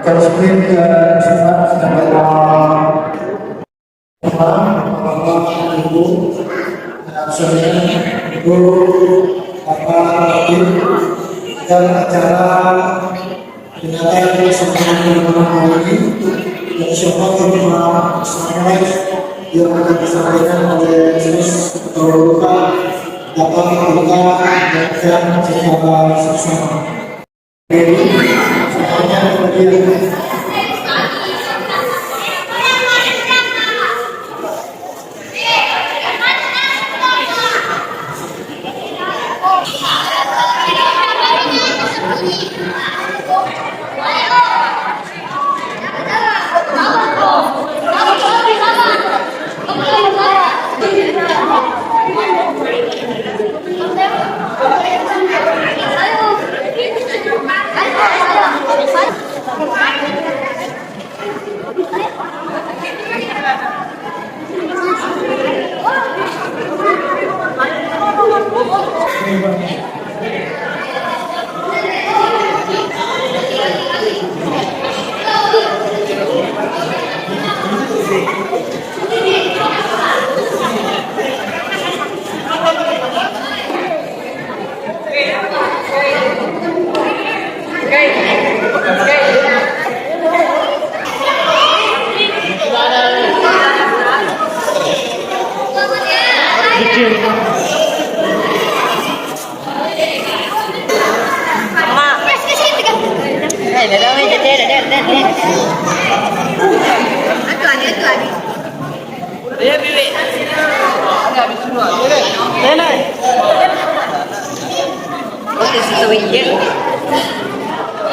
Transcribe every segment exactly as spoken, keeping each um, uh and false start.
Kalau sebenarnya, eh, sempat, sempat, eh, Bapak, Ibu, anak saya, Ibu, Bapak, Ibu, dan acara Ternyata itu semuanya mengenai hari ini, dan siapa yang cuma semuanya yang akan disampaikan oleh Miss atau Luka, dapat Luka dan secara sama. Jadi, semuanya kemudian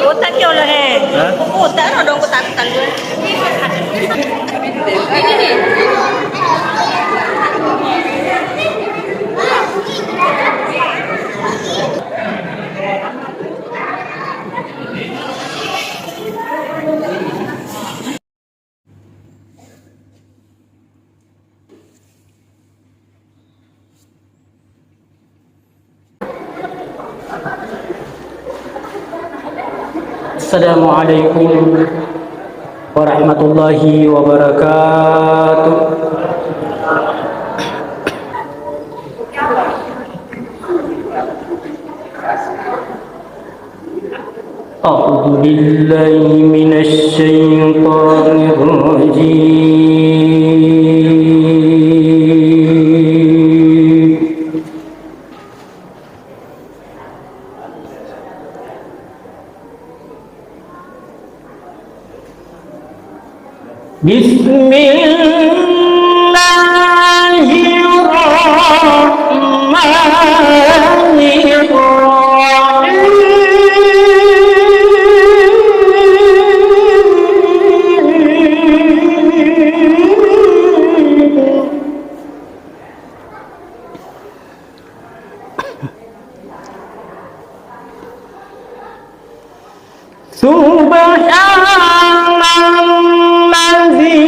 Otak ya Allah, he. Hah? Otak, no, dong, otak, otak. Assalamualaikum warahmatullahi wabarakatuh. أعوذ بالله من الشيطان الرجيم. بسم الله الرحمن الرحيم. سبحان الذي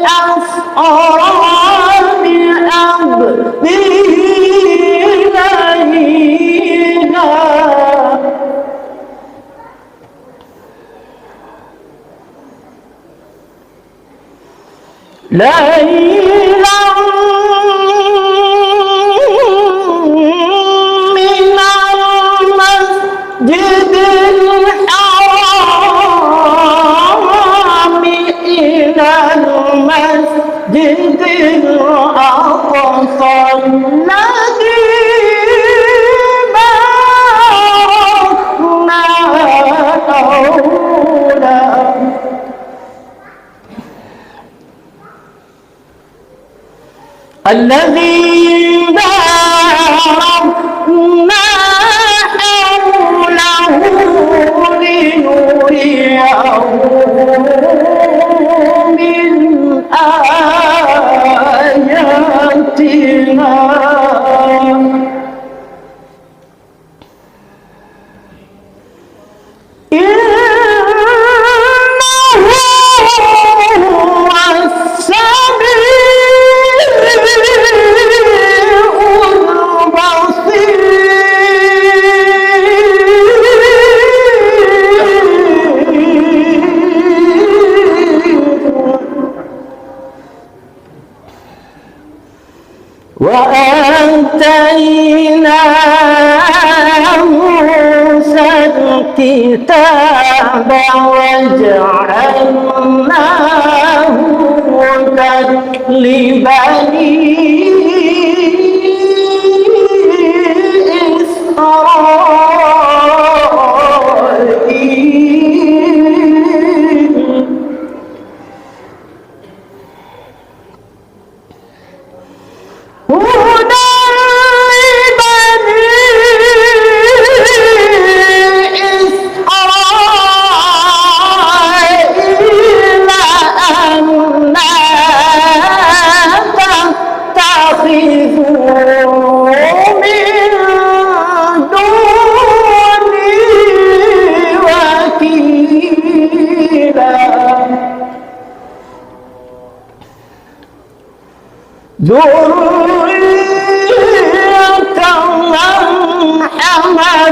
أسرى بعبده ليلا. ليلا من المسجد الحرام إلى المسجد الأقصى الذي باركنا حوله الذي باركنا حوله لنريه من آياتنا. إنه هو السميع البصير. وآتينا موسى الكتاب وجعلناه هدى لبني إسرائيل. هدى لبني إسرائيل ألا تتخذوا من دوني وكيلا. ذرية من حملنا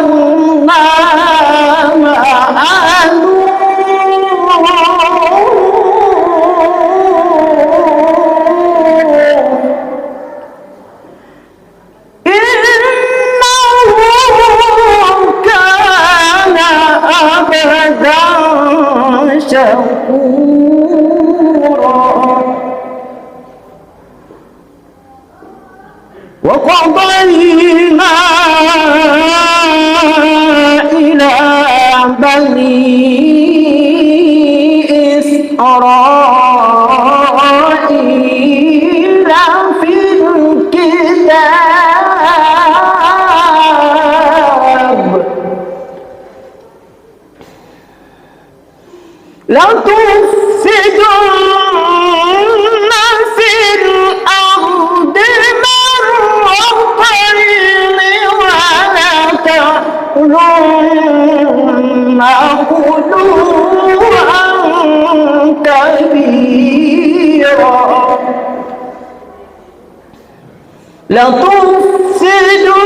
مع نوح. إنه كان عبدا شكورا. وقضينا إلى بني إسرائيل في الكتاب لتفسدن في الأرض مرتين ولتعلن علوا كبيرا. لتفسدن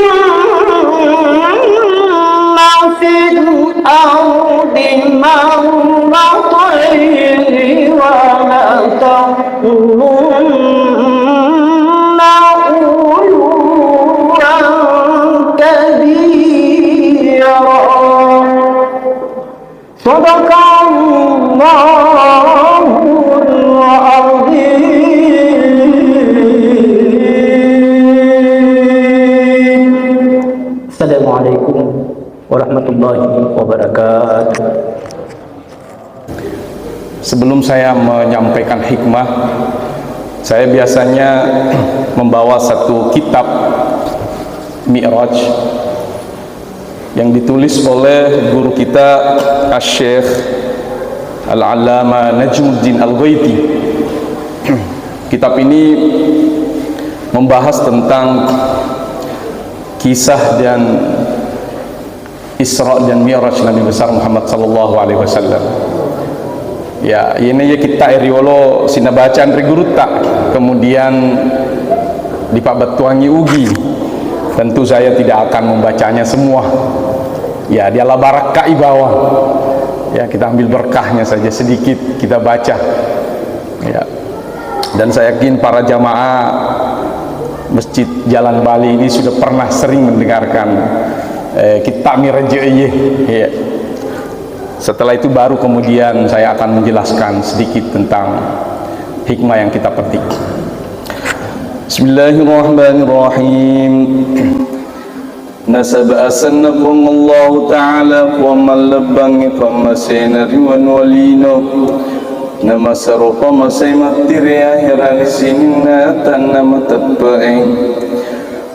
الأرض مرتين ولتعلن علوا كبيرا. صدق الله العظيم. السلام عليكم ورحمة الله وبركاته. Sebelum saya menyampaikan hikmah, saya biasanya membawa satu kitab Mi'raj yang ditulis oleh guru kita, Asy-Syaikh Al-Allamah Najmuddin Al-Ghaiti. Kitab ini membahas tentang kisah dan Isra dan Mi'raj Nabi besar Muhammad sallallahu alaihi wasallam. Ya, ini ya kita riolo sinabaca anre gurutta, kemudian dipabettuangi ugi. Tentu saya tidak akan membacanya semua. Ya, diala barakkai bawang. Ya, kita ambil berkahnya saja, sedikit kita baca. Ya. Dan saya yakin para jamaah Masjid Jalan Bali ini sudah pernah sering mendengarkan, eh, kitta' Mi'raj, iya. Iya. Setelah itu baru kemudian saya akan menjelaskan sedikit tentang hikmah yang kita petik. Bismillahirrahmanirrahim. Nasaba asenna Puang Allahu Ta'ala, Puang mallebbangnge, pammasena ri wanua lino. Namasero pamasai matti ri aherani sininna atanna mateppe'e.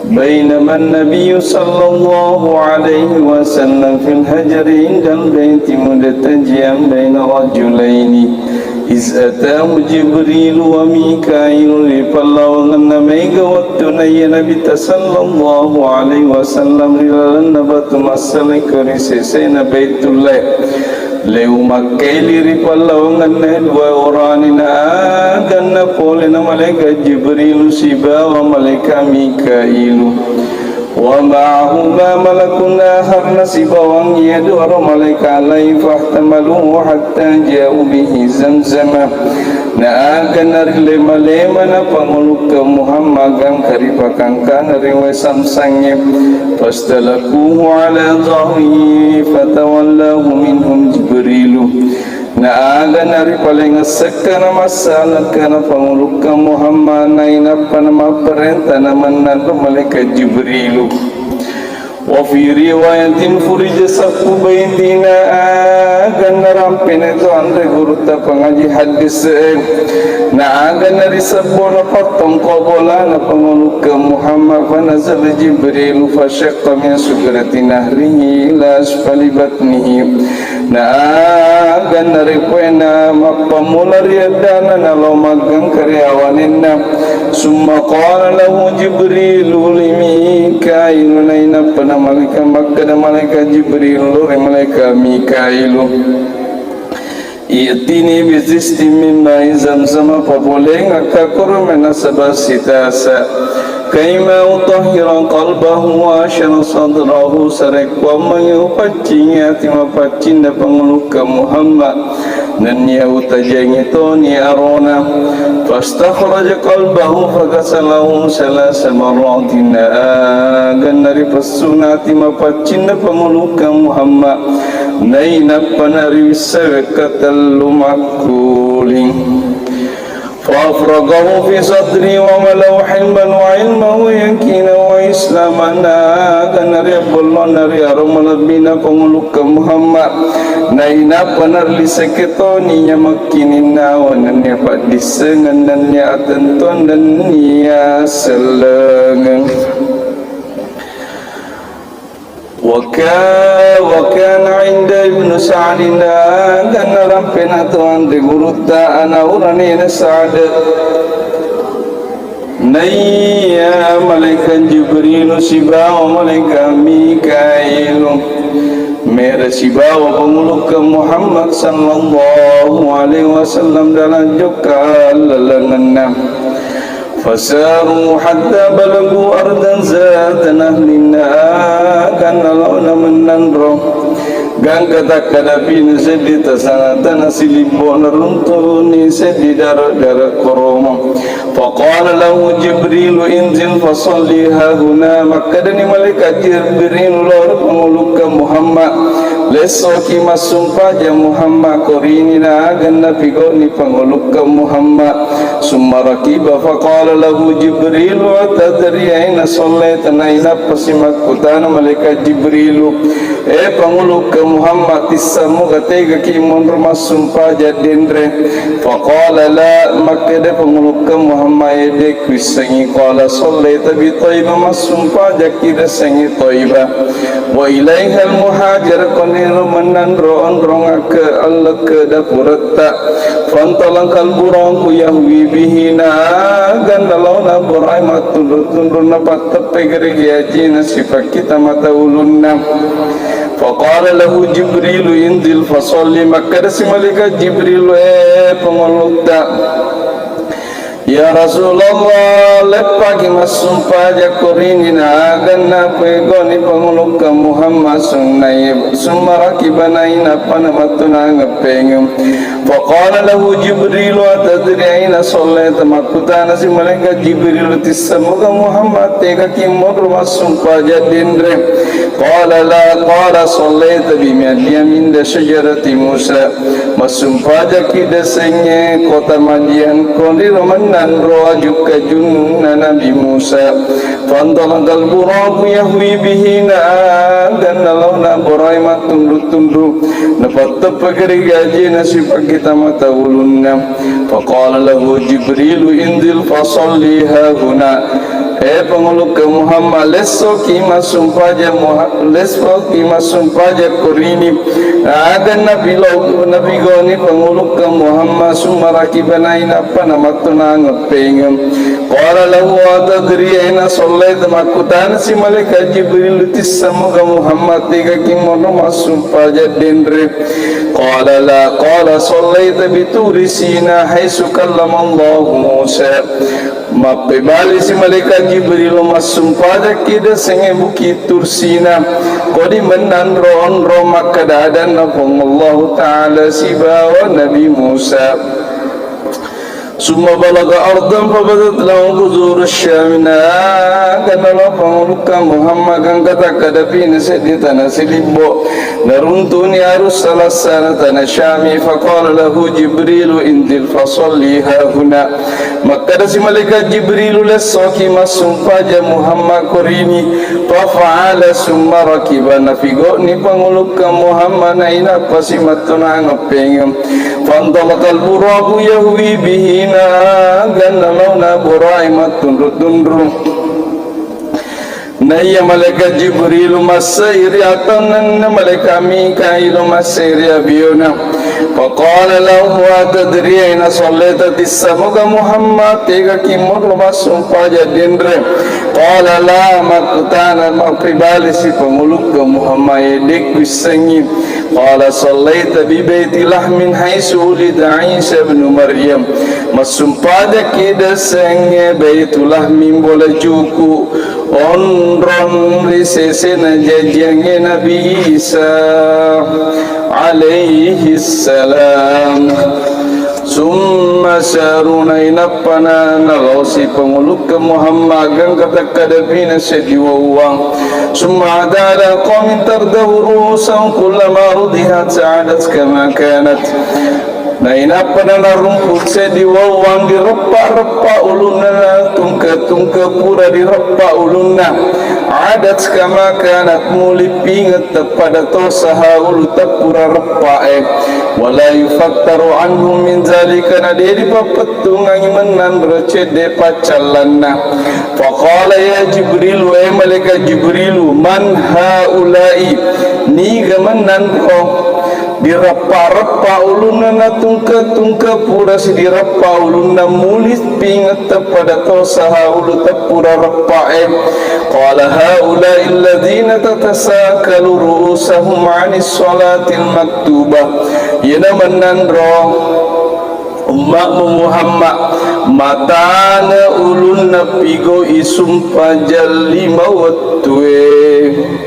Bainama Nabiyyu sallallahu alaihi wasallam fil hajri indal baiti mudatajian baina rajulaini. Iz atahu Jibrilu wa Mikailu, ri pallawangenna maega wettu naiya Nabitta sallallahu alaihi wasallam ri lalenna batu massalekko ri sesena Baitullah. Leumakkaili ri pallawangenna dua orani, naaganna polena malaeka Jibrilu sibawa malaeka Mikailu. Wa ma'ahuma malakun akhar, nasibawang iya duaro malaeka laing, fahtamaluhu hatta ja'u bihi Zamzama. Naaga narilema-lema na pangulukkeng Muhammad gangka ripakangkana ri wae Samsangnge. Fastalakuhu ala dhahrihi fatawallahu minhum Jibrilu. Naaga naripalengessekka namassalekka na pangulukkeng Muhammad, nainappa namapparenta namennang ro malaeka Jibrilu. Wa fi riwayatin furija saqfu baiti, naaga narampena to anre gurutta pangaji haddis e, naaga narisebbona pattongko bolana pangulukkeng Muhammad, fa nazala Jibrilu fa syaqqa min sudrati nahrihi ila asfali batnihi. Naaga naripoena mappammula ri addana nalao maggangka ri awanenna. Summa qala lahu Jibrilu li Mikailu, nainappa na malaeka, makkeda malaeka Jibrilu ri malaeka Mikailu, "I'tini bi zistin min ma'i Zamzam, papolengakka koro mennang saba sitasa, kaima utahhira qalbahu wa asyara sadrahu, sarekkuammengngi upaccingi ati mapaccinna pangulukkeng Muhammad, nennia utajaingi toni arona." Fastakhraja qalbahu faghasalahu salasa marratin, naaga naripessuna ati mapaccinna pangulukkeng Muhammad, nainappa nariwissai wekka tellu makkuling. Fa afraghahu fi sadri wa malahu hilman wa ilman wa yaqinan wa islaman, naaga nariabbollonna ri aro malebbina pangulukkeng Muhammad, nainappa narlisekke toni nyamekkininna awa nennia paddissengeng nennia atentuang nennia sellengeng. Wa ka-, wa kana inda Ibnu Sa'din, dan narampena to anre gurutta ana uranena Sa'd. Naiya malaeka Jibrilu sibawa malaeka Mikailu mera sibawa pangulukkeng Muhammad sallallahu alaihi wasallam dalam jokka lalengenna. Fasaru hatta balagu ardan zata nahlin, naaga nalaona mennang ro Gangka takkadapina seddi tasana tana silibbo, naruntuni seddi dara-dara koroma. Faqala lahu Jibrilu, "Inzil fasalli hahuna." Makkedani malaikat Jibrilu, "Loro pangulukka Muhammad, lessoki massumpajang Muhammad korini, naaganna pigoni pangulukka Muhammad." Summa rakiba faqala lahu Jibrilu, "Atadri aina sallaita?" Nainappa simakkutana malaikat Jibrilu, "E pangulukka Muhammad, tissammuga tegaki monro massumpajang denre?" Faqala, "La," makkeda pangulukka Muhammad, "E, de kuissengi." Qala, "Sallaita bi Thaibah, massumpajakki riasengnge Thaibah. Wa ilaihal muhajar, koniro mennanro onrongakka allekka dapuretta." Fantalaqal buraqu yahwi bihi, naaganna laona buraqe mattunru-tunru, napatteppe gerigi ajina sipakkita mata ulunna. Faqala lahu Jibrilu, "Inzil fasalli." Makkedasi malaikat Jibril, "E pangulutta, ya Rasulullah, leppaki massumpajang korini, naaganna pegoni pangulukka Muhammad sunnai." Summa rakiba, nainappa namattunangeng pengeng. Faqala lahu Jibrilu, "Atadri aina sallaita?" Makkutanasi malaikat Jibrilu, "Tissammuga Muhammad tegaki monro massumpajang denre?" Qala, "La." Qala, "Sallaita bi Madyan inda syajarati Musa." Massumpajakki riasengnge kota Madyan, koniro mennanro aju kajunna Nabi Musa. Fantalaqal buraqu yahwi bihi, naaganna laona buraqe mattunru-tunru, napatteppe gerigi ajina sipakkita mata ulunna. Faqala lahu Jibrilu, "Inzil fasalli hahuna." E pangulukka Muhammad, lessoki massumpajang Muha-, lessoki massumpajang korini, naaganna pilo-, napigoni pangulukka Muhammad, summa rakiba, nainappa namattunangeng pengeng. Qala lahu, "Atadri aina sallaita?" Makkutanasi malaikat Jibril, "Tissammuga Muhammad tegaki monro massumpajang denre?" Qala, "La." Qala, "Sallaita bi Turi Sina haitsu kallamallahu Musa." Mappebalisi malaikat Jibril, "Massumpajakki riasengnge Bukit Tur Sina, kodi mennanro onrong makkada adanna Puang Allahu Ta'ala sibawa Nabi Musa." Summa balaga ardan fabadat lahu juzuru Syam, naaganna lao pangulukka Muhammad gangka takkadapina seddi tana silibbo, naruntuni arus salassana tana Syami. Faqala lahu Jibrilu, "Inzil fasalli hahuna." Makkedasi malaikat Jibrilu, "Lessoki massumpajang Muhammad korini." Fafa'ala summa rakiba, napigoni pangulukka Muhammad, nainappa simattunangeng pengeng. Fantalaqal buraqu yahwi bihi, naaganna laona buraqe mattunru-tunru. Naiya malaikat Jibrilu massai ri atangenna malaikat Mikailu massai ri abiona. Faqala lahu, "Atadri aina sallaita?" Tissammuga Muhammad tegaki monro massumpajang denre? Qala, "La." Makkutana, mappebalisi pangulukka Muhammad, "E, de kuissengi." Qala, "Sallaita bi Baiti Lahmin haitsu wulida Isa ibnu Maryam." Massumpajakki riasengnge Baitu Lahmin, bola juku, onrong ri sesena jajiangnge Nabi Isa alaihi salam. Summa saru, nainappa na-, nalaosi pangulukka Muhammad gangka takkadapina seddi wawang. Summa ada ala qaumin tardahu ru'usahum kullama rudihat adat kama kanat. Nainappa na narumpu seddi wawang direppa-reppa ulunna, natungke-tungke pura direppa ulunna. Adat kama kanat, muli pingetta pada tosaha ulu teppura reppae. Wala yufattaru anhum min zalika, na de dipappettungangi mennanro cedde paccallanna. Faqala, "Ya Jibrilu, e malaikat Jibrilu, man haula'i, niga mennanro direppa-reppa ulunna, natungke-tungke purasi direppa ulunna, muli pingetta pada tosaha ulu teppura reppae?" Qala, "Haula'i alladzina tatasakalu ru'usahum 'anis salatil maktubah." Iyana mennanro umma'mu Muhammad, matane ulunna pigau'i sumpajang lima wettue.